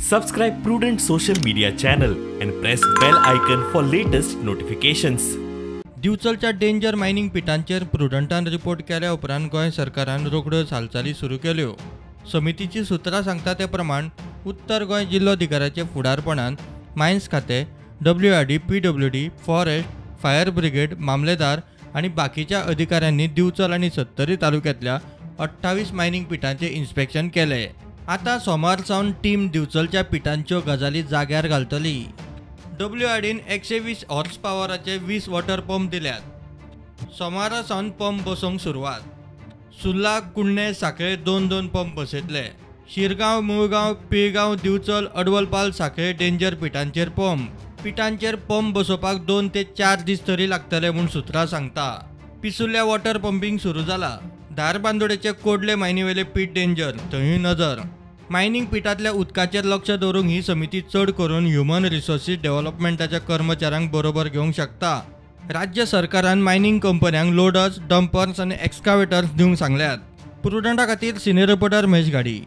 Subscribe Prudent social media channel and press bell icon for latest notifications. दिवचलच्या danger mining पिटांचेर प्रुडंटान report केल्या उपरांत गोंय सरकारान रोखड्यो हालचाली सुरू केल्यो. समितीची सुत्रां सांगता ते प्रमाण उत्तर गोंय जिल्लोधिकाऱ्याचे फुडारपणान मायन्स खातें, WRD, PWD, forest, fire brigade, मामलेदार आनी बाकीच्या अधिकाऱ्यांनी दिवचल आनी सत्तरी तालुक्यांतल्या 28 मायनिंग पिटांचें इन्स्पेक्शन केलें. आतां सोमार सावन टीम दिवचलच्या पिटांच्यो गजाली जाग्यार घालतली. WRDन 120 हॉर्स पावराचे 20 वॉटर पंप दिल्यात. सोमारा सावन पंप बसोवंक सुरवात. सुर्ला, कुडणें, सांखळे 2-2 पंप बसयतले. शिरगांव, मुळगांव, पिळगांव, दिवचल, अडवलपाल, सांखळे डेंजर पिटांचेर पंप. पिटांचेर पंप बसोवपाक 2 ते 4 दीस तरी लागतले म्हूण सुत्रां सांगता. पिसुर्ल्या वॉटर पंपींग सुरू जाला. धारबांदोडेचे कोडले मायनीवेले पीट डेंजर, थंयूय नजर. मायनिंग पिटांतल्या उदकाचेर लक्ष दवरूंक ही समिती चड करून ह्युमन रिसोर्सीस डेव्हलपमेंटाच्या कर्मचाऱ्यांक बरोबर घेवंक शकता. राज्य सरकारान मायनिंग कंपन्यांक लोडर्स, डंपर्स आनी एक्सकावेटर्स दिवंक सांगल्यात. प्रुडंटा खातीर सिनियर रिपोर्टर महेश घाडी.